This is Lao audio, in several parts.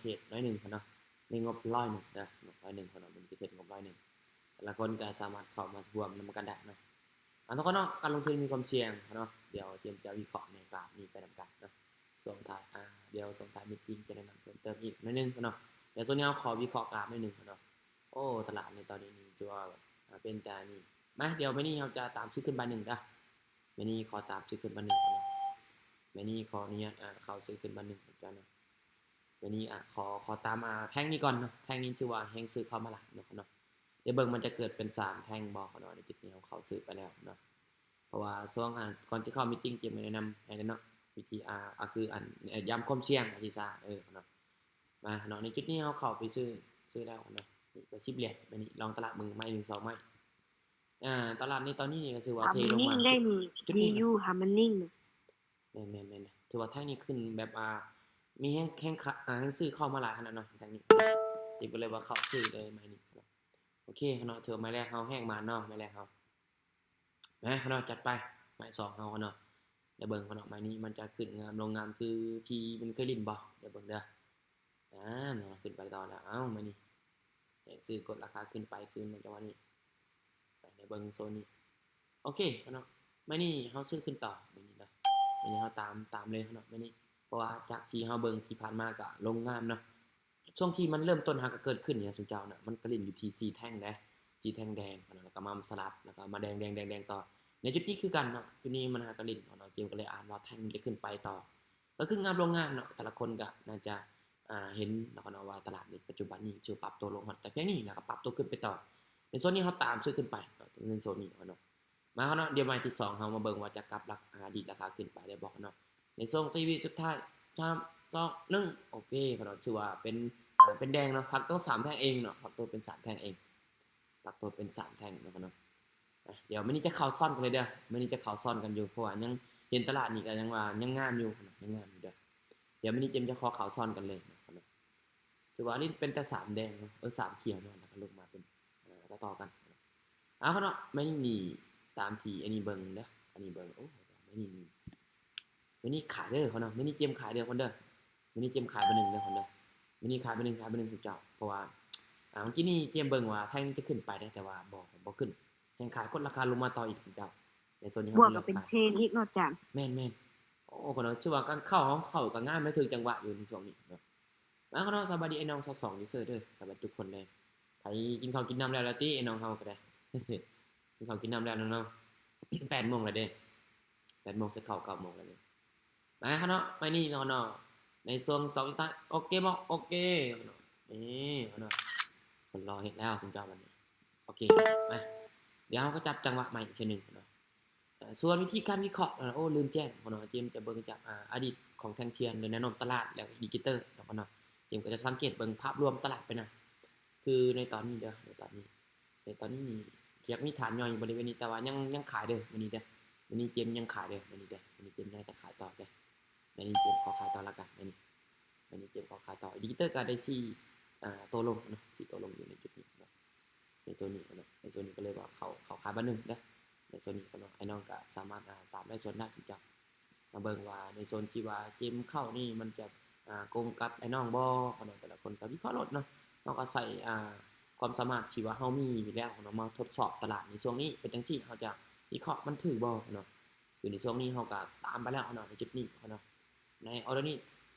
ເທຣດໜ້ອຍໜຶ່ງເນາະ ມີງົບຮ້ອຍໜຶ່ງເດີ ງົບຮ້ອຍໜຶ່ງເນາະ ມື້ນີ້ຈະເທຣດງົບຮ້ອຍໜຶ່ງ ແຕ່ລະຄົນກໍສາມາດເຂົ້າມາຮ່ວມນຳກັນໄດ້ເນາະ. ເອົາ ທຸກຄົນເນາະ ການລົງທຶນມີຄວາມສ່ຽງເນາະ ດຽວເຈມຈະວິເຄາະໃນກຣາຟນີ້ໄປນຳກັນເນາະ ຊ່ວງທ້າຍ ອາ ດຽວຊ່ວງທ້າຍມີດຕິງຈະແນະນຳເພີ່ມເຕີມອີກໜ້ອຍໜຶ່ງເນາະ. ດຽວຊ່ວງນີ້ເຮົາຂໍວິເຄາະກຣາຟໜ້ອຍໜຶ່ງເນາະ. ໂອ້ ຕະຫຼາດໃນຕອນນີ້ນີ້ຖືວ່າ ອາ ເປັນຕານີ້ ມາ ດຽວມື້ນີ້ເຮົາຈະຕາມຊື້ຂຶ້ນບາດໜຶ່ງເດີ ມື້ນີ້ຂໍຕາມຊື້ຂຶ້ນບາດໜຶ່ງເນາະ ມື້ນີ້ຂໍອະນຸຍາດ ອາ ເຂົ້າຊື້ຂຶ້ນບາດໜຶ່ງເນາະ. ມື້ນີ້ ອາ ຂໍ ຂໍຕາມ ອາ ແທ່ງນີ້ກ່ອນເນາະ ແທ່ງນີ້ຖືວ່າແຮງຊື້ເຂົ້າມາຫຼາຍເນາະ ເນາະ. ດຽວເບິ່ງມັນຈະເກີດເປັນສາມແທ່ງບໍ່ເນາະ ໃນຈຸດນີ້ເຮົາເຂົ້າຊື້ໄປແລ້ວເນາະ ເພາະວ່າຊ່ວງ ອາ ກ່ອນຈະເຂົ້າມີດຕິງ ເຈມແນະນຳໃຫ້ເນາະ ວິທີ ອາ ອາ ຄືອັນ ອາ ຢ້ຳຄວາມສ່ຽງ ອາ ທີ່ຊາ ເອີ ເນາະ. ມາເນາະ ໃນຈຸດນີ້ເຮົາເຂົ້າໄປຊື້ ຊື້ແລ້ວເນາະ ນີ້ໄປສິບຫຼຽນ ມານີ້ລອງຕະຫຼາດເບິ່ງໄມ້ໜຶ່ງສອງໄມ້ ອາ ຕະຫຼາດໃນຕອນນີ້ນີ້ກໍຖືວ່າເທລົງມາ Harmony ໄດ້ນີ້ ດີຢູ່ Harmony ນະ ແມ່ນໆໆ ຖືວ່າແທ່ງນີ້ຂຶ້ນແບບ ອາ ມີແຮງ ແຮງຂາ ອາ ແຮງຊື້ເຂົ້າມາຫຼາຍຂະໜາດເນາະ ແທ່ງນີ້ ເຈມກໍເລີຍວ່າເຂົ້າຊື້ເລີຍໄມ້ນີ້ເນາະ. ໂອເຄເນາະ ຖືວ່າໄມ້ແລກເຮົາແຮງມາເນາະ ໄມ້ແລກເຮົາ ມາເນາະ ຈັດໄປ ໄມ້ສອງເຮົາເນາະ. ດຽວເບິ່ງເນາະ ໄມ້ນີ້ມັນຈະຂຶ້ນງາມລົງງາມຄືທີ່ມັນເຄີຍຫຼິ້ນບໍ່ ດຽວເບິ່ງເດີ. ອາ ເນາະ ຂຶ້ນໄປຕໍ່ແລ້ວ ເອົ້າ ມານີ້ ແຮງຊື້ກົດລາຄາຂຶ້ນໄປຄືນໃນຈັງຫວະນີ້ ໄປ ດຽວເບິ່ງໂຊນນີ້ ໂອເຄເນາະ ມານີ້ເຮົາຊື້ຂຶ້ນຕໍ່ ມານີ້ເນາະ ມານີ້ເຮົາຕາມ ຕາມເລີຍເນາະ ມານີ້ ເພາະວ່າຈາກທີ່ເຮົາເບິ່ງທີ່ຜ່ານມາກະລົງງາມເນາະ. ຊ່ວງທີ່ມັນເລີ່ມຕົ້ນຫາກະເກີດຂຶ້ນນີ້ນະ ຊຸມເຈົ້ານະ ມັນກະຫຼິ້ນຢູ່ທີ່ສີ່ແທ່ງເດ້ ສີ່ແທ່ງແດງເນາະ ແລ້ວກະມາສະຫຼັບ ແລ້ວກະມາແດງໆໆຕໍ່ ໃນຈຸດນີ້ຄືກັນເນາະ ຈຸດນີ້ມັນຫາກະຫຼິ້ນເນາະ ເຈມກໍເລີຍອ່ານວ່າແທ່ງມັນຈະຂຶ້ນໄປຕໍ່ ກໍຄືງາມລົງງາມເນາະ. ແຕ່ລະຄົນກໍໜ້າຈະ ອ່າ ເຫັນແລ້ວເນາະວ່າຕະຫຼາດໃນປັດຈຸບັນນີ້ຖືປັບຕົວລົງຮອດແຕ່ພຽງນີ້ ແລ້ວກໍປັບຕົວຂຶ້ນໄປຕໍ່. ໃນສ່ວນນີ້ເຮົາຕາມຊື້ຂຶ້ນໄປເນາະ ໃນໂຊນນີ້ເນາະ. ມາເນາະ ດຽວໄມ້ທີສອງເຮົາມາເບິ່ງວ່າຈະກັບຫຼັກອາດີດລາຄາຂຶ້ນໄປໄດ້ບໍ່ເນາະ. ໃນຊ່ວງຊີວິດສຸດທ້າຍ ສາມ ສອງ ໜຶ່ງ ໂອເຄເນາະ ຖືວ່າເປັນ ເປັນແດງເນາະ ພັກໂຕສາມແທ່ງເອງເນາະ ພັກໂຕເປັນສາມແທ່ງເອງ ພັກໂຕເປັນສາມແທ່ງເນາະ. ດຽວມື້ນີ້ຈະເຂົ້າຊ້ອນກັນເລີຍເດີ ມື້ນີ້ຈະເຂົ້າຊ້ອນກັນຢູ່ ເພາະວ່າຍັງເຫັນຕະຫຼາດນີ້ກໍຍັງວ່າຍັງງາມຢູ່ ຍັງງາມຢູ່ເດີ. ດຽວມື້ນີ້ເຈມຈະຂໍເຂົ້າຊ້ອນກັນເລີຍເນາະ ຖືວ່າຫຼິ້ນເປັນແຕ່ສາມແດງເນາະ ເອີ ສາມຂຽວເນາະ ແລ້ວກໍລົງມາເປັນ ເອີ ຕໍ່ໆກັນ. ເອົາເນາະ ມື້ນີ້ນີ້ຕາມທີ່ອັນນີ້ເບິ່ງເດີ ອັນນີ້ເບິ່ງ ໂອ້ ມື້ນີ້ນີ້ ມື້ນີ້ຂາຍເດີເນາະ ມື້ນີ້ເຈມຂາຍເດີຄົນເດີ ມື້ນີ້ເຈມຂາຍບາດໜຶ່ງເດີຄົນເດີ ມື້ນີ້ຂາຍບາດໜຶ່ງ ຂາຍບາດໜຶ່ງຊຸມເຈົ້າ ເພາະວ່າ ອາ ມື້ກີ້ນີ້ເຈມເບິ່ງວ່າແທ່ງນີ້ຈະຂຶ້ນໄປເດ້ ແຕ່ວ່າບໍ່ ບໍ່ຂຶ້ນ ແຮງຂາຍກົດລາຄາລົງມາຕໍ່ອີກຊຸມເຈົ້າ. ໃນໂຊນນີ້ ບວກກໍເປັນເຊນອີກເນາະ ຈານ ແມ່ນໆ. ໂອ້ ເນາະ ຖືວ່າການເຂົ້າເຮົາເຂົ້າກໍງາມ ແລະ ຖືກຈັງຫວະຢູ່ໃນຊ່ວງນີ້ເນາະ. ມາເນາະ ສະບາຍດີໄອ້ນ້ອງຊາວສອງຢູເຊີເດີ ສະບາຍທຸກຄົນເລີຍ. ໃຜກິນເຂົ້າກິນນ້ຳແລ້ວລະຕິ ໄອ້ນ້ອງເຮົາກໍໄດ້ ກິນເຂົ້າກິນນ້ຳແລ້ວເນາະ ແປດໂມງແລ້ວເດ້ ແປດໂມງ ຊິເຂົ້າເກົ້າໂມງແລ້ວເດ້. ມາເນາະ ມານີ້ເນາະ ໃນຊ່ວງສອງສຸດທ້າຍ ໂອເຄບໍ່ ໂອເຄເນາະ ນີ້ເນາະ ຄົນລໍເຮັດແລ້ວຊຸມເຈົ້າບັດນີ້. ໂອເຄ ມາ ດຽວເຮົາກໍຈັບຈັງຫວະໃໝ່ອີກເທື່ອໜຶ່ງເນາະ. ເອີ ສ່ວນວິທີການວິເຄາະ ເອີ ໂອ້ ລືມແຈ້ງເນາະ ເຈມຈະເບິ່ງຈາກ ອາ ອາດີດຂອງແທ່ງທຽນ ຫຼື ແນວໂນ້ມຕະຫຼາດ ແລ້ວກໍອິນດິເຄເຕີເນາະ ເນາະ ເຈມກໍຈະສັງເກດເບິ່ງພາບລວມຕະຫຼາດໄປນຳ. ຄືໃນຕອນນີ້ເດີ ໃນຕອນນີ້ ໃນຕອນນີ້ນີ້ ຢາກມີຖານຍ່ອຍຢູ່ບໍລິເວນນີ້ ແຕ່ວ່າຍັງ ຍັງຂາຍເດີ ມື້ນີ້ເດີ ມື້ນີ້ເຈມຍັງຂາຍເດີ ມື້ນີ້ເດີ ມື້ນີ້ເຈມຍັງຈະຂາຍຕໍ່ເດີ ມື້ນີ້ເຈມຂໍຂາຍຕໍ່ລະກັນ ມື້ນີ້ ມື້ນີ້ເຈມຂໍຂາຍຕໍ່. ອິນດິເຄເຕີກໍໄດ້ສີ່ ອາ ໂຕລົງເນາະ ສີ່ໂຕລົງຢູ່ໃນຈຸດນີ້ເນາະ. ໃນໂຊນນີ້ເນາະ ໃນໂຊນນີ້ກໍເລີຍວ່າເຂົ້າ ເຂົ້າຂາຍບາດໜຶ່ງເດີ ໃນໂຊນນີ້ເນາະ ໄອ້ນ້ອງກໍສາມາດ ອາ ຕາມໄດ້ສ່ວນໄດ້ຊຸມເຈົ້າ ມາເບິ່ງວ່າໃນໂຊນທີ່ວ່າເຈມເຂົ້ານີ້ມັນຈະ ອາ ກົງກັບໄອ້ນ້ອງບໍ່ເນາະ. ແຕ່ລະຄົນກໍວິເຄາະໂລດເນາະ ເຮົາກໍໃຊ້ ອາ ຄວາມສາມາດທີ່ວ່າເຮົາມີຢູ່ແລ້ວເນາະ ມາທົດສອບຕະຫຼາດໃນຊ່ວງນີ້ ເປັນຈັ່ງຊີ້ ເຮົາຈະວິເຄາະມັນຖືກບໍ່ເນາະ. ຄືໃນຊ່ວງນີ້ເຮົາກໍຕາມໄປແລ້ວເນາະ ໃນຈຸດນີ້ເນາະ ໃນອໍເດີນີ້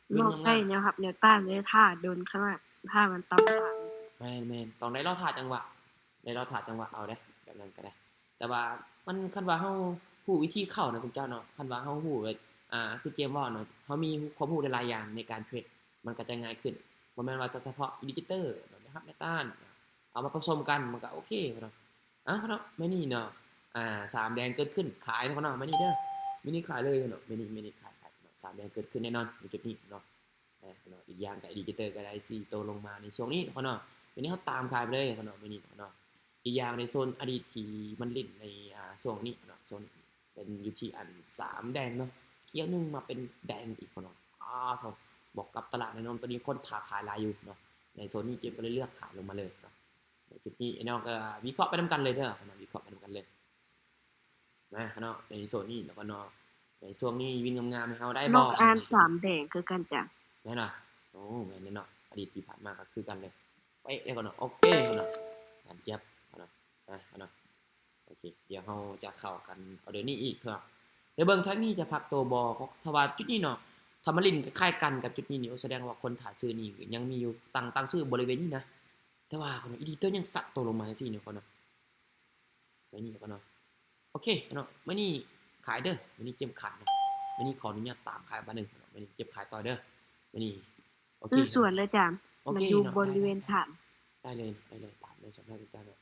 ວິນງາມໆ ໃຊ້ແນວຮັບແນວຕ້ານໄດ້ຖ້າດົນຂະໜາດ ຖ້າມັນຕຳຖານ. ແມ່ນໆ ຕ້ອງໄດ້ລໍຖ້າຈັງຫວະ ໄດ້ລໍຖ້າຈັງຫວະເອົາເດ້ ແບບນັ້ນກໍໄດ້. ແຕ່ວ່າມັນ ຄັນວ່າເຮົາຮູ້ວິທີເຂົ້ານະ ທຸກເຈົ້າເນາະ ຄັນວ່າເຮົາຮູ້ ອາ ຄືເຈມເວົ້າເນາະ ເຮົາມີຄວາມຮູ້ຫຼາຍໆຢ່າງໃນການເທຣດ ມັນກໍຈະງ່າຍຂຶ້ນ ບໍ່ແມ່ນວ່າແຕ່ສະເພາະອິນດິເຄເຕີເນາະ ແນວຮັບແນວຕ້ານ ເອົາມາປະສົມກັນ ມັນກໍໂອເຄເນາະ. ເອົາເນາະ ມື້ນີ້ເນາະ ອາ ສາມແດງເກີດຂຶ້ນ ຂາຍເນາະ ມື້ນີ້ເດີ ມື້ນີ້ຂາຍເລີຍເນາະ ມື້ນີ້ ມື້ນີ້ຂາຍ ຂາຍເນາະ ສາມແດງເກີດຂຶ້ນແນ່ນອນໃນຈຸດນີ້ເນາະ. ເນາະ ອີກຢ່າງກໍອິນດິເຄເຕີກໍໄດ້ສີ່ໂຕລົງມາໃນຊ່ວງນີ້ເນາະ ມື້ນີ້ເຮົາຕາມຂາຍໄປເລີຍເນາະ ມື້ນີ້ເນາະ. ອີກຢ່າງໃນໂຊນອະດີດທີ່ມັນຫຼິ້ນໃນ ອາ ຊ່ວງນີ້ເນາະ ຊ່ວງນີ້ເປັນຢູ່ທີ່ອັນສາມແດງເນາະ ຂຽວໜຶ່ງມາເປັນແດງອີກເນາະ. ອາ ໂທ້ ບວກກັບຕະຫຼາດແນວໂນ້ມຕອນນີ້ຄົນຖ້າຂາຍຫຼາຍຢູ່ເນາະ ໃນໂຊນນີ້ເຈມກໍເລີຍເລືອກຂາຍລົງມາເລີຍເນາະ. ໃນຈຸດນີ້ໄອ້ນ້ອງກໍວິເຄາະໄປນຳກັນເລີຍເດີ ເນາະ ວິເຄາະໄປນຳກັນເລີຍ ມາເນາະ. ໃນໂຊນນີ້ເນາະ ເນາະ ໃນຊ່ວງນີ້ວິນງາມໆໃຫ້ເຮົາໄດ້ບໍ່ ນອກອ່ານສາມແດງຄືກັນຈ້າ ແມ່ນບໍ່? ໂອ້ ແມ່ນເນາະ ໃນ ອະດີດທີ່ຜ່ານມາກໍຄືກັນເລີຍ ເປະເລີຍກ່ອນເນາະ. ໂອເຄກ່ອນເນາະ ການຈັບກ່ອນເນາະ ນະກ່ອນເນາະ. ໂອເຄ ດຽວເຮົາຈະເຂົ້າກັນອໍເດີນີ້ອີກເນາະ. ດຽວເບິ່ງທາງນີ້ຈະປັບໂຕບໍ່ ເພາະຖ້າວ່າຈຸດນີ້ເນາະ ຖ້າມາຫຼິ້ນຄ້າຍໆກັນກັບຈຸດນີ້ນີ້ ໂອ້ ສະແດງວ່າຄົນຖ້າຊື້ນີ້ຍັງມີຢູ່ ຕັ້ງ ຕັ້ງຊື້ບໍລິເວນນີ້ນະ. ແຕ່ວ່າກ່ອນເນາະ ອີດີເຕີຍັງສັກໂຕລົງມາຈັ່ງຊີ້ເນາະ ກ່ອນເນາະ. ໄວ້ນີ້ກ່ອນເນາະ. ໂອເຄເນາະ ມື້ນີ້ຂາຍເດີ ມື້ນີ້ເກມຂາຍເນາະ. ມື້ນີ້ຂໍອະນຸຍາດຕາມຂາຍບາດໜຶ່ງເນາະ ມື້ນີ້ເກມຂາຍຕໍ່ເດີ ມື້ນີ້. ໂອເຄ ຊື້ສວນເລີຍຈານ ໂອເຄ ມັນຢູ່ ເນາະ ບໍລິເວນ ໄດ້ ຖານ ໄດ້ເລີຍ ໄດ້ເລີຍ ຕາມໄດ້ສວນໄດ້ຄືກັນເນາະ.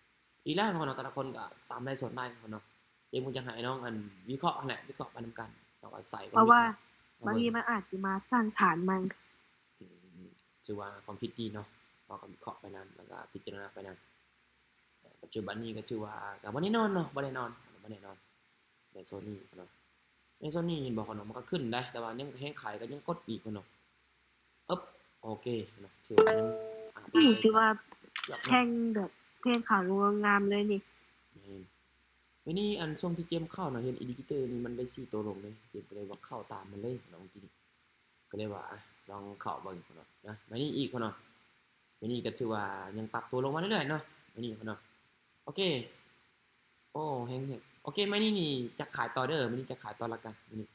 ອີກແລ້ວເນາະ ແຕ່ລະຄົນກໍຕາມໄດ້ສວນໄດ້ເນາະ. ເກມກໍຢາກໃຫ້ນ້ອງ ອັນ ວິເຄາະຫັ້ນແຫຼະ ວິເຄາະໄປນຳກັນ ເນາະ ວ່າໃສ່ ເພາະວ່າບາງທີມັນອາດຊິມາສ້າງຖານໃໝ່. ອືມ ຖືວ່າຄວາມຄິດດີເນາະ ເຮົາກໍວິເຄາະໄປນຳ ແລ້ວກໍພິຈາລະນາໄປນຳ. ປັດຈຸບັນນີ້ກໍຖືວ່າກໍບໍ່ແນ່ນອນເນາະ ບໍ່ແນ່ນອນ ບໍ່ແນ່ນອນໃນໂຊນນີ້ເນາະ. ໃນໂຊນນີ້ເຫັນບໍ່ເນາະ ມັນກໍຂຶ້ນໄດ໋ ແຕ່ວ່າຍັງແຮງຂາຍກໍຍັງກົດອີກເນາະ. ອຶບ ໂອເຄເນາະ ຖືວ່າຍັງ ອາ ນີ້ຖືວ່າແທ່ງແບບແທ່ງຂາວງາມເລີຍນີ້. ແມ່ນ ມື້ນີ້ອັນຊ່ວງທີ່ເກມເຂົ້າເນາະ ເຫັນອິນດິເຄເຕີນີ້ມັນໄດ້ສີ່ໂຕລົງເລີຍ ເກມກໍເລີຍວ່າເຂົ້າຕາມມັນເລີຍເນາະ ມື້ກີ້ນີ້. ກໍເລີຍວ່າ ອະ ລອງເຂົ້າເບິ່ງເນາະ ນະ ໄມ້ນີ້ອີກເນາະ. ໄມ້ນີ້ກໍຖືວ່າຍັງປັບຕົວລົງມາເລື້ອຍໆເນາະ ໄມ້ນີ້ເນາະ. ໂອເຄ ໂອ້ ແຮງໆ. ໂອເຄ ໄມ້ນີ້ນີ້ຈະຂາຍຕໍ່ເດີ ໄມ້ນີ້ຈະຂາຍຕໍ່ລະກັນ ໄມ້ນີ້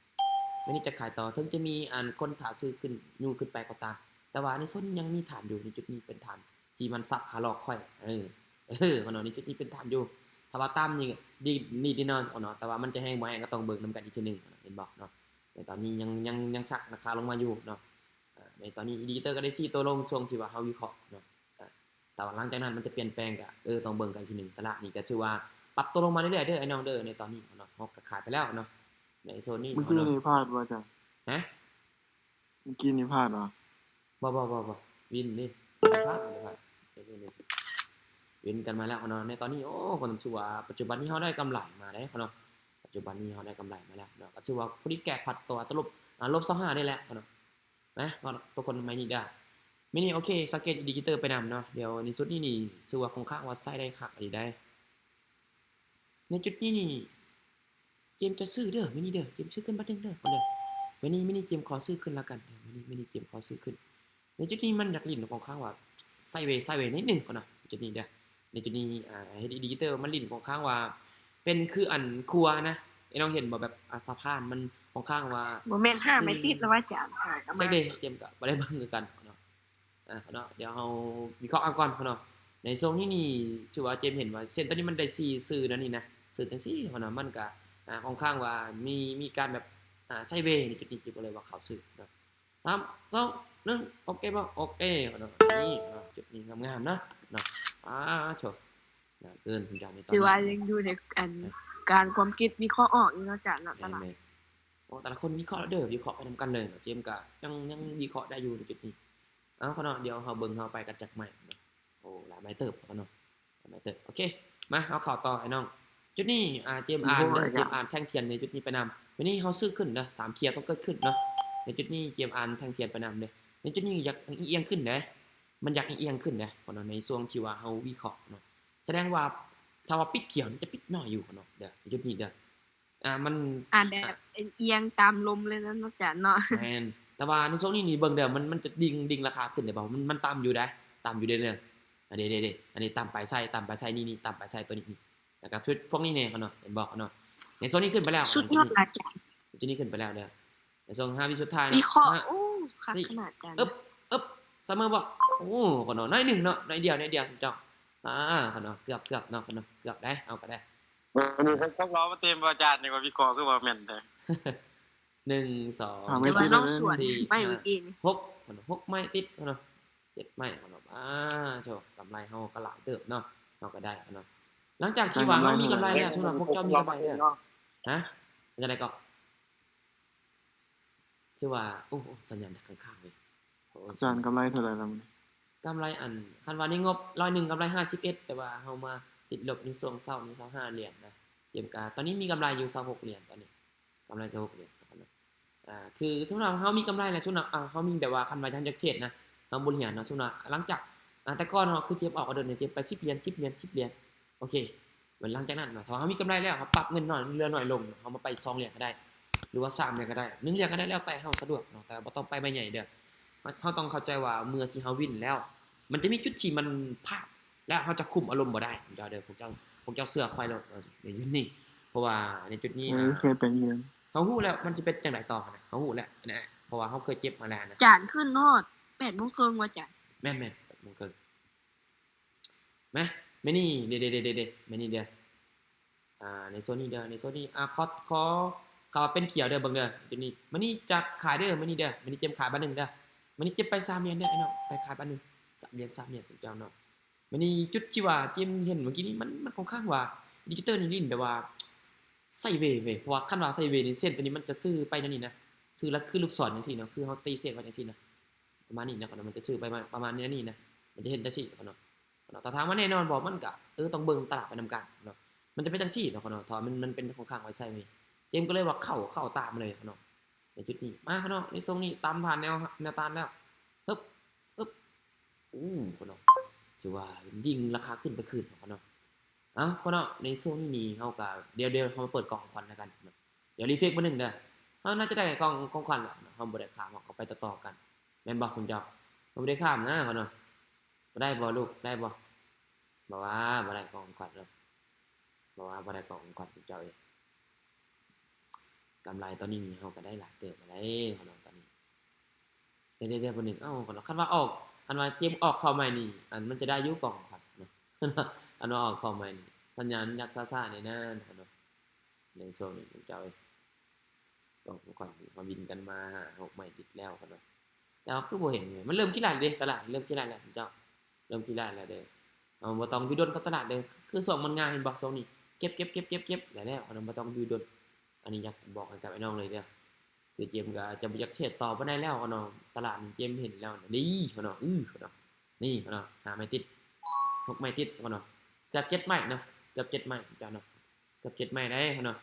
ໄມ້ນີ້ຈະຂາຍຕໍ່ ເຖິງຈະມີອັນຄົນຖ້າຊື້ຂຶ້ນ ຍູ້ຂຶ້ນໄປກໍຕາມ ແຕ່ວ່າໃນໂຊນນີ້ຍັງມີຖານຢູ່ ໃນຈຸດນີ້ເປັນຖານ ທີ່ມັນສັບຄາຫຼອກຂ້ອຍ ເອີ ເອີ ເນາະ ໃນຈຸດນີ້ເປັນຖານຢູ່. ຖ້າວ່າຕ່ຳນີ້ ດີ ນີ້ແນ່ນອນເນາະ ແຕ່ວ່າມັນຈະແຮງບໍ່ແຮງກໍຕ້ອງເບິ່ງນຳກັນອີກເທື່ອໜຶ່ງເນາະ ເຫັນບໍ່ເນາະ. ໃນຕອນນີ້ຍັງ ຍັງ ຍັງສັກລາຄາລົງມາຢູ່ເນາະ. ອາ ໃນຕອນນີ້ອິນດິເຄເຕີກໍໄດ້ຊີ້ໂຕລົງ ຊ່ວງທີ່ວ່າເຮົາວິເຄາະເນາະ. ອາ ແຕ່ວ່າຫຼັງຈາກນັ້ນມັນຈະປ່ຽນແປງ ກໍ ເອີ ຕ້ອງເບິ່ງກັນອີກທີໜຶ່ງ. ຕະຫຼາດນີ້ກໍຖືວ່າປັບຕົວລົງມາເລື້ອຍໆເດີ ໄອ້ນ້ອງເດີ ໃນຕອນນີ້ເນາະ. ເຮົາກໍຂາຍໄປແລ້ວເນາະ ໃນໂຊນນີ້. ເມື່ອກີ້ນີ້ພາດບໍ່ຈະ ຮະ? ເມື່ອກີ້ນີ້ພາດບໍ່? ບໍ່ ບໍ່ ບໍ່ ບໍ່ ວິນເດ້ ບໍ່ໄດ້ພາດ ບໍ່ໄດ້ພາດ ວິນກັນມາແລ້ວເນາະ. ໃນຕອນນີ້ ໂອ້ ກໍຖືວ່າປັດຈຸບັນນີ້ເຮົາໄດ້ກຳໄລມາແລ້ວເນາະ ປັດຈຸບັນນີ້ເຮົາໄດ້ກຳໄລມາແລ້ວເນາະ ກໍຖືວ່າພໍດີແກ້ພັດຕົວຕະຫຼົບ ອາ ລົບຊາວຫ້າໄດ້ແລ້ວເນາະ. ນະ ທຸກຄົນ ໄມ້ນີ້ເດີ ໄມ້ນີ້ ໂອເຄ ສັງເກດອິນດິເຄເຕີໄປນຳເນາະ. ດຽວໃນຈຸດນີ້ນີ້ ຖືວ່າຂ້ອນຂ້າງວ່າໃຊ້ໄດ້ຄັກອີ່ຫຼີໃດ໋. ໃນຈຸດນີ້ນີ້ ເກມຈະຊື້ເດີ ໄມ້ນີ້ເດີ ເກມຊື້ຂຶ້ນບາດໜຶ່ງເດີ ເດີ ໄມ້ນີ້ ໄມ້ນີ້ເກມຂໍຊື້ຂຶ້ນລະກັນເດີ ໄມ້ນີ້ ໄມ້ນີ້ເກມຂໍຊື້ຂຶ້ນ. ໃນຈຸດນີ້ມັນຢາກຫຼິ້ນຂ້ອນຂ້າງວ່າໄຊເວ ໄຊເວນິດໜຶ່ງກ່ອນເນາະ ຈຸດນີ້ເດີ. ໃນຈຸດນີ້ ອາ ເຮັດອິນດິເຄເຕີມັນຫຼິ້ນຂ້ອນຂ້າງວ່າເປັນຄືອັນຂົວນະ ໄອ້ນ້ອງເຫັນບໍ່ ແບບ ອາ ສະພານມັນຂ້ອນຂ້າງວ່າ ບໍ່ແມ່ນຫ້າໄມ້ຕິດແລ້ວວ່າຈານ ໃຊ່ເດ ເກມກໍບໍ່ໄດ້ເບິ່ງຄືກັນເນາະ. ອາ ເນາະ ດຽວເຮົາວິເຄາະເອົາກ່ອນເນາະ. ໃນຊ່ວງນີ້ນີ້ ຖືວ່າເຈມເຫັນວ່າເສັ້ນຕົວນີ້ມັນໄດ້ສີ່ຊື່ແນວນີ້ນະ ຊື່ຈັ່ງຊີ້ເນາະ ມັນກະ ອາ ຂ້ອນຂ້າງວ່າມີ ມີການແບບ ອາ ໄຊເວ ໃນຈຸດນີ້ ເຈມກໍເລີຍວ່າເຂົ້າຊື້ເນາະ. ສາມ ສອງ ໜຶ່ງ ໂອເຄບໍ່? ໂອເຄເນາະ ນີ້ເນາະ ຈຸດນີ້ງາມໆເນາະ ເນາະ. ອາ ໂທ້ ໜ້າເກີນ ທຸກຢ່າງໃນຕອນນີ້ ຖືວ່າຍັງຢູ່ໃນອັນ ການຄວາມຄິດວິເຄາະອອກຢູ່ເນາະ ຈານເນາະ ຕະຫຼາດ. ແມ່ນໆ ໂອ້ ແຕ່ລະຄົນວິເຄາະເດີ ວິເຄາະໄປນຳກັນເລີຍເນາະ. ເຈມກະຍັງ ຍັງວິເຄາະໄດ້ຢູ່ໃນຈຸດນີ້. ເອົາເນາະ ດຽວເຮົາເບິ່ງ ເຮົາໄປກັນຈັກໄມ້ເນາະ. ໂອ້ ຫຼາຍໄມ້ເຕີບເນາະ ຫຼາຍໄມ້ເຕີບ. ໂອເຄ ມາ ເຮົາເຂົ້າຕໍ່ ໄອ້ນ້ອງ. ຈຸດນີ້ ອາ ເຈມອ່ານເດີ ເຈມອ່ານແທ່ງທຽນໃນຈຸດນີ້ໄປນຳ. ມື້ນີ້ເຮົາຊື້ຂຶ້ນເດີ ສາມເທຍຕ້ອງເກີດຂຶ້ນເນາະ. ໃນຈຸດນີ້ເຈມອ່ານແທ່ງທຽນໄປນຳເດີ. ໃນຈຸດນີ້ຢາກອີ່ອຽງຂຶ້ນເດ້ ມັນຢາກອີ່ອຽງຂຶ້ນເດ້ເນາະ ໃນຊ່ວງທີ່ວ່າເຮົາວິເຄາະເນາະ. ສະແດງວ່າຖ້າວ່າປິດຂຽວນີ້ຈະປິດໜ້ອຍຢູ່ເນາະ ເດີ ໃນຈຸດນີ້ເດີ. ອາ ມັນ ອາ ແບບ ອາ ອຽງຕາມລົມເລີຍນະ ອາຈານເນາະ. ແມ່ນ ແຕ່ວ່າໃນຊ່ວງນີ້ນີ້ເບິ່ງເດີ ມັນ ມັນຈະດິ່ງ ດິ່ງລາຄາຂຶ້ນເດ້ບໍ່? ມັນ ມັນຕ່ຳຢູ່ເດ້ ຕ່ຳຢູ່ເດ້ເດີ. ອັນນີ້ເດ້ ເດ້ ອັນນີ້ຕ່ຳໄປໃສ່ ຕ່ຳໄປໃສ່ ນີ້ ນີ້ ຕ່ຳໄປໃສ່ຕົວນີ້ ນີ້ ແລ້ວກໍຊຸດພວກນີ້ແດ່ເນາະ ເຫັນບໍ່ເນາະ? ໃນຊ່ວງນີ້ຂຶ້ນໄປແລ້ວ ສຸດຍອດອາຈານ. ຈຸດນີ້ຂຶ້ນໄປແລ້ວເດີ ໃນຊ່ວງຫ້າວິສຸດທ້າຍເນາະ. ວິເຄາະ ຫ້າ ໂອ້ ຄັກຂະໜາດ ອາຈານ. ອຶບ ອຶບ ສະເໝີບໍ່? ໂອ້ ເນາະ ໜ້ອຍໜຶ່ງເນາະ ໜ້ອຍດຽວ ໜ້ອຍດຽວ ເຈົ້າ. ອາ ເນາະ ເກືອບ ເກືອບເນາະ ເນາະ ເກືອບໄດ້ ເອົາກໍໄດ້. ມື້ນີ້ເຂົາເວົ້າມາເຕັມ ອາຈານ ນີ້ວ່າວິເຄາະຄືວ່າແມ່ນແທ້. ໜຶ່ງ ສອງ ສາມ ສີ່ ຫ້າ ຫົກ ຫົກໄມ້ຕິດເນາະ ເຈັດໄມ້ເນາະ. ອາ ໂທ້ ກຳໄລເຮົາກໍຫຼາຍເຕີບເນາະ ເຮົາກໍໄດ້ເນາະ. ຫຼັງຈາກທີ່ວ່າເຮົາມີກຳໄລແລ້ວ ສົມມຸດວ່າພວກເຈົ້າມີກຳໄລແລ້ວ ຮະ? ເປັນຈັ່ງໃດກໍ? ຖືວ່າ ໂອ້ ໂອ້ ສັນຍານຂ້າງໆເລີຍ. ອາຈານ ກຳໄລເທົ່າໃດລະມື້ນີ້? ກຳໄລ ອັນ ຄັນວ່າໃນງົບຮ້ອຍໜຶ່ງ ກຳໄລຫ້າສິບເອັດ ແຕ່ວ່າເຮົາມາຕິດລົບໃນຊ່ວງເຊົ້ານີ້ຊາວຫ້າຫຼຽນນະ. ເກມກາ ຕອນນີ້ມີກຳໄລຢູ່ຊາວຫົກຫຼຽນ ຕອນນີ້ກຳໄລຊາວຫົກຫຼຽນ. ອາ ຄືສົມມຸດວ່າເຮົາມີກຳໄລແລ້ວ ສົມມຸດວ່າ ອາ ເຮົາມີແບບວ່າ ຄັນວ່າຢາກເທຣດນະ ເຮົາບໍ່ຫຼຽນເນາະ. ສົມມຸດວ່າຫຼັງຈາກ ອາ ແຕ່ກ່ອນເນາະ ຄືເຈມອອກອອເດີນີ້ ເຈມໄປສິບຫຼຽນ ສິບຫຼຽນ ສິບຫຼຽນ ໂອເຄ. ບັດຫຼັງຈາກນັ້ນເນາະ ຖ້າເຮົາມີກຳໄລແລ້ວ ເຮົາປັບເງິນໜ້ອຍ ເຫຼືອໜ້ອຍລົງ ເຮົາມາໄປສອງຫຼຽນກໍໄດ້ ຫຼືວ່າສາມຫຼຽນກໍໄດ້ ໜຶ່ງຫຼຽນກໍໄດ້ ແລ້ວແຕ່ເຮົາສະດວກເນາະ ແຕ່ບໍ່ຕ້ອງໄປໃບໃຫຍ່ເດີ້. ເຮົາຕ້ອງເຂົ້າໃຈວ່າເມື່ອທີ່ເຮົາວິນແລ້ວ ມັນຈະມີຈຸດທີ່ມັນພາດ ແລະເຮົາຈະຄຸມອາລົມບໍ່ໄດ້ ເຈົ້າເດີ ພວກເຈົ້າ ພວກເຈົ້າເຊື່ອຂ້ອຍໂລດ ໃນຈຸດນີ້ ເພາະວ່າໃນຈຸດນີ້ ເອີ ອ່າ ເຄີຍໄປຮຽນ ເຮົາຮູ້ແລ້ວມັນຈະເປັນຈັ່ງໃດຕໍ່ຫັ້ນນະ ເຮົາຮູ້ແລ້ວນະ ເພາະວ່າເຮົາເຄີຍເຈັບມາແລ້ວນະ. ຈານຂຶ້ນຮອດແປດໂມງເຄິ່ງວ່າຈານ? ແມ່ນໆ ແປດໂມງເຄິ່ງ. ມາ ມານີ້ເດ້ ເດ້ ເດ້ ເດ້ ມານີ້ເດີ້ ອ່າ ໃນໂຊນນີ້ເດີ້ ໃນໂຊນນີ້ ອ່າ ຂໍ ຂໍ ຂໍເປັນຂຽວເດີ້ ເບິ່ງເດີ້ ຈຸດນີ້ ມານີ້ຈັກຂາຍເດີ້ ມານີ້ເດີ້ ມານີ້ເຈັມຂາຍບາດໜຶ່ງເດີ້ ມານີ້ເຈັມໄປສາມຫຼຽນເດີ້ ໄອ້ນ້ອງ ໄປຂາຍບາດໜຶ່ງ ສາມຫຼຽນ ສາມຫຼຽນ ເຈົ້າເນາະ. ມານີ້ຈຸດທີ່ວ່າເຈັມເຫັນເມື່ອກີ້ນີ້ ມັນ ມັນຂ້ອນຂ້າງວ່າ Dictator ນີ້ຫຼິ້ນແບບວ່າໄຊເວເວີຍ ເພາະວ່າຄັນວ່າໄຊເວນີ້ ເສັ້ນໂຕນີ້ມັນຈະຊື່ໄປແນວນີ້ນະ ຊື່ລະຄືລູກສອນຈັ່ງຊີ້ເນາະ ຄືເຮົາຕີເສັ້ນໄວ້ຈັ່ງຊີ້ນະ ປະມານນີ້ນະ ມັນຈະຊື່ໄປປະມານນີ້ນະ ມັນຈະເຫັນຈັ່ງຊີ້ເນາະ. ແລ້ວຖາມວ່າແນ່ນອນບໍ່ ມັນກະ ເອີ ຕ້ອງເບິ່ງຕະຫຼາດໄປນຳກັນເນາະ ມັນຈະເປັນຈັ່ງຊີ້ເນາະ ເພາະວ່າມັນ ມັນເປັນຂ້ອນຂ້າງໄວໄຊເວ ເກມກໍເລີຍວ່າເຂົ້າ ເຂົ້າຕາມມາເລີຍເນາະ ໃນຈຸດນີ້. ມາເນາະ ໃນຊ່ວງນີ້ຕາມຜ່ານແນວ ແນວຕ້ານແລ້ວ ຮຶບ ຮຶບ ໂອ້ ເນາະ ຖືວ່າດິ່ງລາຄາຂຶ້ນໄປຄືນເນາະ ເນາະ. ເອົ້າ ເນາະ ໃນຊ່ວງນີ້ນີ້ເຮົາກະ ດຽວ ດຽວເຮົາມາເປີດກ່ອງຂອງຂວັນນຳກັນເນາະ ດຽວຣີເຟຣຊບາດໜຶ່ງເດີ້ ເຮົາໜ້າຈະໄດ້ກ່ອງຂອງຂວັນແລ້ວເນາະ ເຮົາບໍ່ໄດ້ຂ້າມ ເຮົາກໍໄປຕໍ່ໆກັນ ແມ່ນບໍ່ຊຸມເຈົ້າ? ເຮົາບໍ່ໄດ້ຂ້າມນະ ເນາະ. ບໍ່ໄດ້ບໍ່ລູກ ໄດ້ບໍ່? ບໍ່ວ່າບໍ່ໄດ້ຂອງຂວັນເນາະ ບໍ່ວ່າບໍ່ໄດ້ຂອງຂວັນເຈົ້າເອງ. ກຳໄລຕອນນີ້ນີ້ເຮົາກໍໄດ້ຫຼາຍເຕີບມາໄດ໋ເນາະ ຕອນນີ້ ເດ ເດ ເດ ຜູ້ໜຶ່ງ ເອົ້າ ຄັນວ່າອອກ ຄັນວ່າເກມອອກເຂົ້າໃໝ່ນີ້ ອັນ ມັນຈະໄດ້ຢູ່ຂອງຂວັນເນາະ ຄັນວ່າອອກເຂົ້າໃໝ່ນີ້ ສັນຍານມັນຢາກຊ້າໆແດ່ນະເນາະ. ໃນຊ່ວງນີ້ເຈົ້າເອີຍ ຕ້ອງຂອງຂວັນ ເຮົາວິນກັນມາຫ້າຫົກໄມ້ຕິດແລ້ວເນາະ ແຕ່ວ່າຄືບໍ່ເຫັນເລີຍ ມັນເລີ່ມຂີ້ລ້ານເດ້ ຕະຫຼາດເລີ່ມຂີ້ລ້ານແລ້ວເຈົ້າ ເລີ່ມຂີ້ລ້ານແລ້ວເດ້. ເຮົາບໍ່ຕ້ອງຢູ່ດົນກັບຕະຫຼາດເດ້ ຄືຊ່ວງມັນງາມແມ່ນບໍ່ ຊ່ວງນີ້ເກັບ ເກັບ ເກັບ ເກັບ ເກັບ ແລ້ວເນາະ ບໍ່ຕ້ອງຢູ່ດົນ. ອັນນີ້ຢາກບອກໃຫ້ກັບອ້າຍນ້ອງເລີຍເດີ້ ຄືເກມກໍຈະບໍ່ຢາກເທຣດຕໍ່ປານໃດແລ້ວເນາະ ຕະຫຼາດນີ້ເກມເຫັນແລ້ວ ນີ້ເນາະ ອື ເນາະ ນີ້ເນາະ ຫ້າໄມ້ຕິດ ຫົກໄມ້ຕິດເນາະ ເກືອບເຈັດໄມ້ເນາະ ເກືອບເຈັດໄມ້ເຈົ້າເນາະ ເກືອບເຈັດໄມ້ໄດ໋ເນາະ.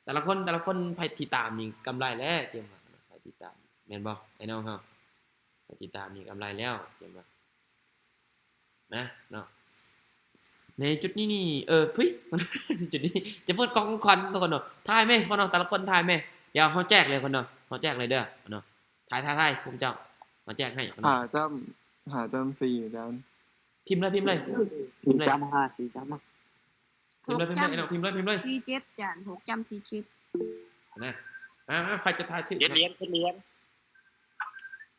ແຕ່ລະຄົນ ແຕ່ລະຄົນ ໃຜຕິດຕາມນີ້ກຳໄລແລ້ວ ເກມວ່າ ໃຜຕິດຕາມ ແມ່ນບໍ່ ໄອ້ນ້ອງເຮົາ ໃຜຕິດຕາມນີ້ກຳໄລແລ້ວ ເກມວ່າ ນະເນາະ. ໃນຈຸດນີ້ນີ້ ເອີ ທຸຍ ຈຸດນີ້ຈະເປີດກ່ອງຂອງຂວັນທຸກຄົນເນາະ ຖ່າຍແມ້ທຸກຄົນເນາະ ແຕ່ລະຄົນຖ່າຍແມ້ ດຽວເຮົາແຈກເລີຍທຸກຄົນເນາະ ເຮົາແຈກເລີຍເດີ້ເນາະ. ຖ່າຍ ຖ່າຍ ຖ່າຍ ທຸກເຈົ້າ ມາແຈກໃຫ້ເນາະ ຫ້າຈ້ຳ ຫ້າຈ້ຳສີ່ ອາຈານ ພິມເລີຍ ພິມເລີຍ ພິມເລີຍ ສີ່ຈ້ຳຫ້າ ສີ່ຈ້ຳຫ້າ ພິມເລີຍ ພິມເລີຍ ໄອ້ນ້ອງ ພິມເລີຍ ພິມເລີຍ ສີ່ເຈັດ ອາຈານ ຫົກຈ້ຳສີ່ເຈັດ ນະ ອ່າ ໃຜຈະຖ່າຍຖືກ ເຈັດຫຼຽນ ເຈັດຫຼຽນ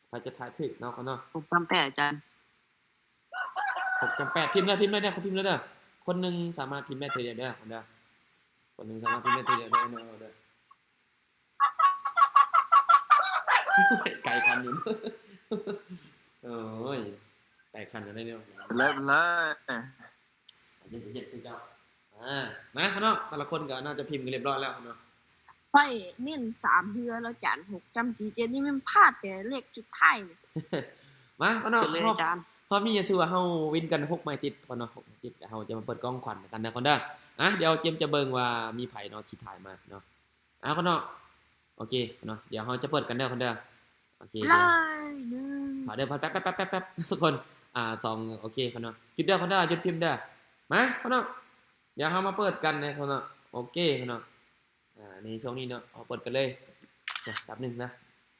ໃຜຈະຖ່າຍຖືກເນາະ ເນາະ ຫົກຈ້ຳແປດ ອາຈານ ຫົກຈ້ຳແປດ ພິມເລີຍ ພິມເລີຍເດີ້ ຄົນພິມເລີຍເດີ້ ຄົນໜຶ່ງສາມາດພິມໄດ້ເທື່ອດຽວເດີ້ ເດີ ຄົນໜຶ່ງສາມາດພິມໄດ້ເທື່ອດຽວເດີ້ ເດີ ໄກຄັນຢູ່ ໂອ້ຍ ໄກຄັນຢູ່ເດ້ເນາະ ເລີຍ ເລີຍ ເຢັນໆ ເຈົ້າ ອ່າ ມາເນາະ ແຕ່ລະຄົນກໍໜ້າຈະພິມກັນຮຽບຮ້ອຍແລ້ວເນາະ. ຂ້ອຍເນັ້ນສາມເທື່ອແລ້ວ ອາຈານ ຫົກຈ້ຳສີ່ເຈັດ ນີ້ແມ່ນພາດແຕ່ເລກສຸດທ້າຍນີ້ ມາເນາະ ຮອບ ຮອບນີ້ຖືວ່າເຮົາວິນກັນຫົກໄມ້ຕິດເນາະ ຫົກໄມ້ຕິດ ແລ້ວເຮົາຈະມາເປີດກ່ອງຂວັນນຳກັນເດີ້ ຄົນເດີ້. ອ່າ ດຽວເຈມຈະເບິ່ງວ່າມີໃຜເນາະທີ່ຖ່າຍມາເນາະ ເອົາເນາະ ໂອເຄເນາະ ດຽວເຮົາຈະເປີດກັນເດີ້ ຄົນເດີ້ ໂອເຄ ເລີ່ມເລີຍ ໜຶ່ງ ມາເດີ້ ແປັບໆໆໆ ທຸກຄົນ ອ່າ ສອງ ໂອເຄ ຄົນເນາະ ຢຸດເດີ້ ຄົນເດີ້ ຢຸດພິມເດີ້ ມາ ຄົນເນາະ ດຽວເຮົາມາເປີດກັນເນາະ ຄົນເນາະ ໂອເຄ ຄົນເນາະ ອ່າ ໃນຊ່ວງນີ້ເນາະ ເຮົາເປີດກັນເລີຍ ແປັບໜຶ່ງນະ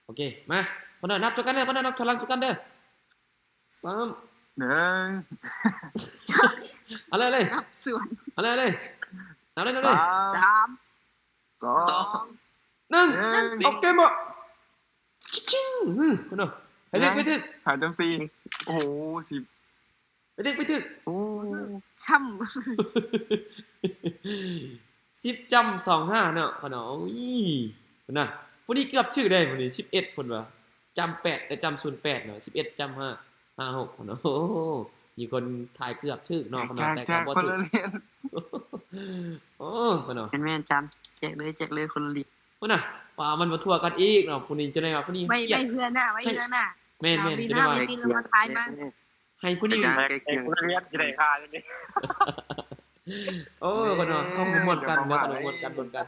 ໂອເຄ ມາ ຄົນເນາະ ນັບຊ່ວຍກັນເດີ້ ຄົນເນາະ ນັບຖອຍຫຼັງຊ່ວຍກັນເດີ້ ສາມ ໜຶ່ງ ເອົາເລີຍ ເອົາເລີຍ ນັບສ່ວນ ເອົາເລີຍ ເອົາເລີຍ ນັບເລີຍ ນັບເລີຍ ສາມ ສາມ ສອງ ສອງ ໜຶ່ງ ໜຶ່ງ ໜຶ່ງ ອອກເກມບໍ່ ຊິງ ອື ພຸ້ນເນາະ ໄປຖືກ ໄປຖືກ ຫາຈຳສີ່ ໂອ້ໂຫ ສິບ ໄປຖືກ ໄປຖືກ ໂອ້ ຊ້ຳ ສິບຈ້ຳສອງຫ້າເນາະ ພຸ້ນເນາະ ໂອ້ຍ ພຸ້ນນະ ຜູ້ນີ້ເກືອບຖືກໄດ໋ ຜູ້ນີ້ ສິບເອັດ ພຸ້ນວ່າ ຈ້ຳແປດ ເອີ ຈ້ຳສູນແປດເນາະ ສິບເອັດຈ້ຳຫ້າ ຫ້າຫົກເນາະ ໂອ້ໂຫ ມີຄົນທາຍເກືອບຖືກເນາະ ເນາະ ແຕ່ກໍບໍ່ຖືກ ໂອ້ ເນາະ ແມ່ນໆ ຈ້ຳ ແຈກເລີຍ ແຈກເລີຍ ຄົນລະຫຼຽນ ພຸ້ນນະ ວ່າມັນບໍ່ທົ່ວກັນອີກເນາະ ຜູ້ນີ້ຈະໄດ້ວ່າຜູ້ນີ້ ໄວ້ ເຮັດ ໄວ້ເທື່ອໜ້າ ໄວ້ເທື່ອໜ້າ ແມ່ນໆ ຈະໄດ້ວ່າ ໃຫ້ຜູ້ນີ້ ອາຈານ ໃກ້ຄຽງ ຄົນລະຫຼຽນຈະໄດ້ຄ່າຢູ່ນີ້ ໂອ້ ເນາະ ເຮົາມ່ວນກັນເນາະ ມ່ວນກັນ ມ່ວນກັນ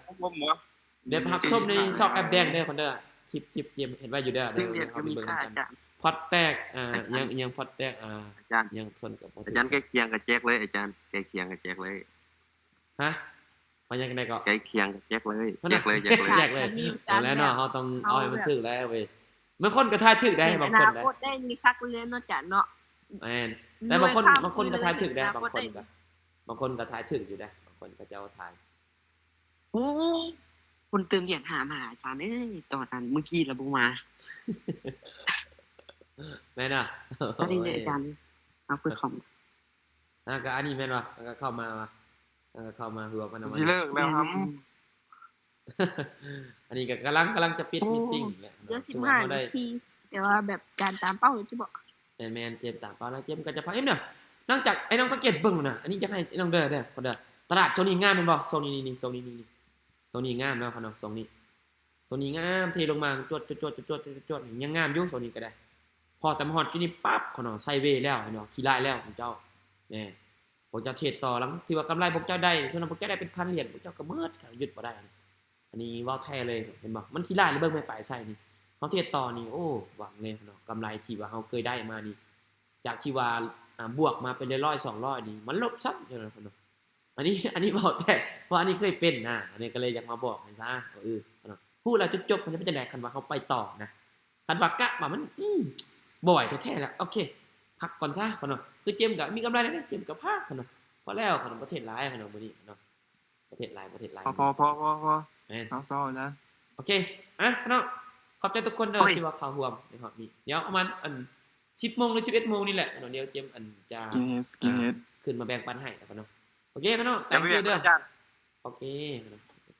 ດຽວໄປຮັບຊົມໃນຊ່ອງແອັບແດງເດີ້ ຄົນເດີ້ ຄລິບ ຄລິບເກມເຮັດໄວ້ຢູ່ເດີ້ ດຽວເຮົາໄປເບິ່ງນຳກັນ ພອດແຕກ ອ່າ ອີ່ຫຍັງ ອີ່ຫຍັງ ພອດແຕກ ອ່າ ອາຈານ ອີ່ຫຍັງ ທົນກັບບໍ່ຖືກ ອາຈານ ໃກ້ຄຽງກໍແຈກເລີຍ ອາຈານ ໃກ້ຄຽງກໍແຈກເລີຍ ຮະ ວ່າຈັ່ງໃດກໍ ໃກ້ຄຽງກໍແຈກເລີຍ ແຈກເລີຍ ແຈກເລີຍ ແຈກເລີຍ ນັ້ນແຫຼະເນາະ ເຮົາຕ້ອງເອົາໃຫ້ມັນຖືກແລ້ວເວີຍ ບາງຄົນກໍທາຍຖືກໄດ໋ ເຫັນ ບາງຄົນ ອະນາຄົດໄດ້ ນີ້ຄັກເລີຍເນາະ ອາຈານເນາະ. ແມ່ນ ແຕ່ບາງຄົນ ບາງຄົນກໍທາຍຖືກໄດ໋ ບາງຄົນກໍ ບາງຄົນກໍທາຍຖືກຢູ່ໄດ໋ ບາງຄົນກໍເຈົ້າທາຍ. ໂອ້ ຄົນເຕີມຫຼຽນຫາມາ ອາຈານເອີຍ ຕອນນັ້ນມື້ກີ້ລະບໍ່ມາ. ແມ່ນນະ ອັນນີ້ເດ້ອາຈານ ເອົາເປີດຄອມ ອ່າ ກໍອັນນີ້ແມ່ນບໍ່ ແລ້ວກໍເຂົ້າມາວ່າ ແລ້ວກໍເຂົ້າມາຮ່ວມອັນນັ້ນ ຊິເລີກແລ້ວຫຳ. ອັນນີ້ກໍກຳລັງ ກຳລັງຈະປິດມີດຕິງແຫຼະ ເຫຼືອສິບຫ້ານາທີ ແຕ່ວ່າແບບການຕາມເປົ້າຢູ່ຕິບໍ? ແມ່ນໆ ເຈມຕາມເປົ້າແລ້ວ ເຈມກໍຈະພາເອັມເດີ ຫຼັງຈາກໄອ້ນ້ອງສັງເກດເບິ່ງນະ ອັນນີ້ຢາກໃຫ້ນ້ອງເດີ ເດີ ເດີ ຕະຫຼາດໂຊນນີ້ງາມແມ່ນບໍ່? ໂຊນນີ້ ນີ້ ໂຊນນີ້ ນີ້ ໂຊນນີ້ງາມເນາະ ຂະນ້ອງ ໂຊນນີ້ ໂຊນນີ້ງາມ ເທລົງມາ ຈວດໆ ຈວດໆ ຈວດໆ ຍັງງາມຢູ່ ໂຊນນີ້ກໍໄດ້. ພໍແຕ່ມາຮອດຈຸດນີ້ປັບ ຂະນ້ອງ ໄຊເວແລ້ວ ເຫັນບໍ່? ຂີ້ຫຼາຍແລ້ວພວກເຈົ້າ ແນ່ ພວກເຈົ້າເທຣດຕໍ່ ຫຼັງທີ່ວ່າກຳໄລພວກເຈົ້າໄດ້ ສ່ວນນັ້ນພວກເຈົ້າໄດ້ເປັນພັນຫຼຽນ ພວກເຈົ້າກໍໝົດ ກໍຢຸດບໍ່ໄດ້. ອັນນີ້ເວົ້າແທ້ເລີຍ ເຫັນບໍ່? ມັນຂີ້ຫຼາຍເລີຍ ເບິ່ງແມ່ປາຍໄຊນີ້ ເຮົາເທຣດຕໍ່ນີ້ ໂອ້ ຫວັງເລີຍເນາະ ກຳໄລທີ່ວ່າເຮົາເຄີຍໄດ້ມານີ້ ຈາກທີ່ວ່າ ອ່າ ບວກມາເປັນຮ້ອຍໆ ສອງຮ້ອຍນີ້ ມັນລົບຊ້ຳ ເຈົ້າເນາະ. ອັນນີ້ ອັນນີ້ເວົ້າແທ້ ເພາະອັນນີ້ເຄີຍເປັນນະ ອັນນີ້ກໍເລີຍຢາກມາບອກໃຫ້ຊະ ເອີ ເນາະ ຮູ້ແລ້ວຈົບໆ ມັນຈະເປັນຈັ່ງໃດ ຄັນວ່າເຮົາໄປຕໍ່ນະ. ຄັນວ່າກະວ່າມັນ ອືມ ບໍ່ໄຫວແທ້ໆ ແລ້ວ ໂອເຄ ພັກກ່ອນຊະ ເນາະ. ຄືເຈມກໍມີກຳໄລແລ້ວ ເຈມກໍພັກ ເນາະ ພໍແລ້ວ ເນາະ ບໍ່ເທຣດຫຼາຍ ເນາະ ມື້ນີ້ ເນາະ. ບໍ່ເທຣດຫຼາຍ ບໍ່ເທຣດຫຼາຍ ພໍ ພໍ ພໍ ພໍ ແມ່ນ ເອົາ ເຊົາແລ້ວ. ໂອເຄ ອ່ະ ເນາະ ຂອບໃຈທຸກຄົນເດີ ໂອ້ຍ ທີ່ວ່າເຂົ້າຮ່ວມໃນຮອບນີ້ ດຽວປະມານອັນ ສິບໂມງ ຫຼື ສິບເອັດໂມງນີ້ແຫຼະ ເນາະ ດຽວເຈມອັນຈະ ກິນເຮັດ ອ່າ ກິນເຮັດ ຂຶ້ນມາແບ່ງປັນໃຫ້ ເນາະ. ໂອເຄ ເນາະ ແຕ່ງໂຕເດີ ອາຈານ. ໂອເຄ